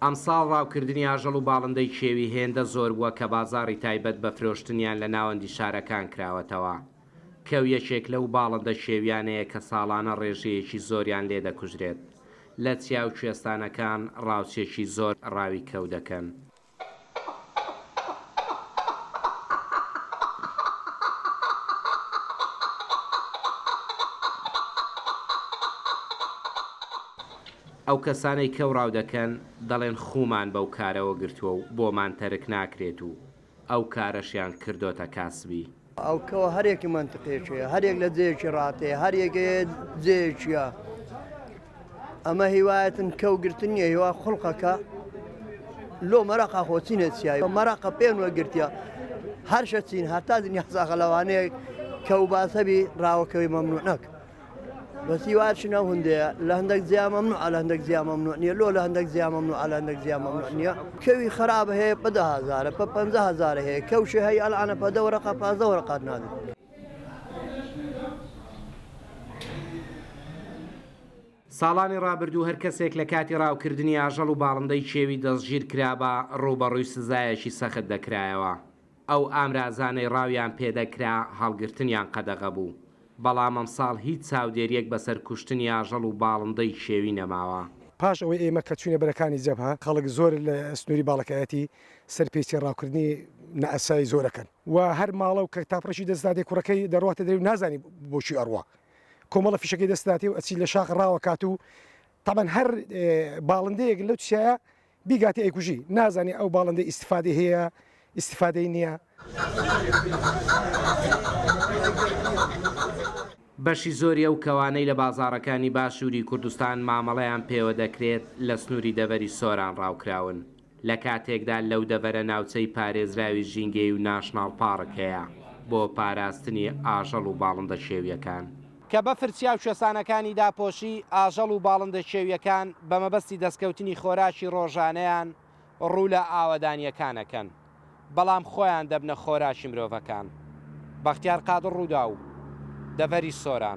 ئەمساڵ ڕاوکردنی ئاژەڵ و باڵندەی کێوی هێندە زۆر بووە کە بازاڕی تایبەت بە فرۆشتنیان لە ناوەندی شارەکان کراوەتەوە. کەو یەکێک لەو باڵندە کێویانەیە کە ساڵانە ڕێژەیەکی زۆریان لێ دەکوژرێت. لە چیا و کوێستانەکان ڕاوچێکی زۆر ڕاوی کەو دەکەن. ئەو کەسانەی کەو ڕاو دەکەن دەڵێن خوومان بەو کارەوە گرتووە و بۆمان تەرک ناکرێت و ئەو کارەشیان کردۆتە کاسبی. ئەو کەوە هەر یەکی مەنتقێکی هەیە، هەر یەک لە جێیەکی ڕاتێ، هەر یەکێ جێیەکیە. ئەمە هیوایەتن کەو گرتن نییە هیوا خوڵقەکە لۆ مەراقا خۆ چینە چیای مەراقە پێن وەگرتیە هەرشە چین هەتا دنیا ساغە لەوانەیە کەو باسەبی ڕاوەکەوی مەمنوع نەک بەس هیوا چنە هەندەیە لە هەندێک جیا مەمنوع لە هەندێک جیا مەمنوع نییە لۆ لە هەندێک جیا مەمنوع لە هەندێک جیا مەمنوع نییە کەوی خراپ هەیە بە 10 هەزارە بە 50 هەزارە هەیە کەوشی هەیە ئەلعانە بە دە وەرەقە 15 وەرەقات نادن. ساڵانی ڕابردوو هەر کەسێک لە کاتی ڕاوکردنی ئاژەڵ و باڵندەی کێوی دەستگیر کرابا ڕووبەڕووی سزایەکی سەخت دەکرایەوە. ئەو ئامرازانەی ڕاویان پێدەکرا هەڵگرتنیان قەدەغە بوو، بەڵام ئەمساڵ هیچ چاودێرییەک بەسەر کوشتنی ئاژەڵ و باڵندەی کێوی نەماوە. پاش ئەوەی ئێمە کە چووینە بەرەکانی جەبهە، خەڵک زۆر لە سنووری باڵەکایەتی سەرپێچی ڕاوکردنی نائاسایی زۆر ئەکەن و هەر ماڵە و کە تاپڕێکی دەست دادێ کوڕەکەی دەڕواتە دەرێ و نازانی بۆ کوێ ئەڕوا کۆمەڵە فیشەکەی دەست داتێ و ئەچی لە شاخ ڕاوەکات و تەبعەن هەر باڵندەیەک لەو چیایە بیگاتێ ئەیکوژی نازانێ ئەو باڵندەی ئیستفادەی هەیە ئیستفادەی نییە. بەشی زۆری ئەو کەوانەی لە بازاڕەکانی باشووری کوردستان مامەڵەیان پێوە دەکرێت لە سنووری دەڤەری سۆران ڕاوکراون، لە کاتێکدا لەو دەڤەرە ناوچەی پارێزراوی ژینگەیی و ناشناڵ پاڕک هەیە بۆ پاراستنی ئاژەڵ و باڵندە کێوییەکان. کە بەفر چیا و کوێستانەکانی داپۆشی، ئاژەڵ و باڵندە کێوییەکان بە مەبەستی دەستکەوتنی خۆراکی ڕۆژانەیان ڕوو لە ئاوەدانییەکان ئەکەن، بەڵام خۆیان دەبنە خۆراکی مرۆڤەکان. بەختیار قادر ڕووداو، دەڤەری سۆران.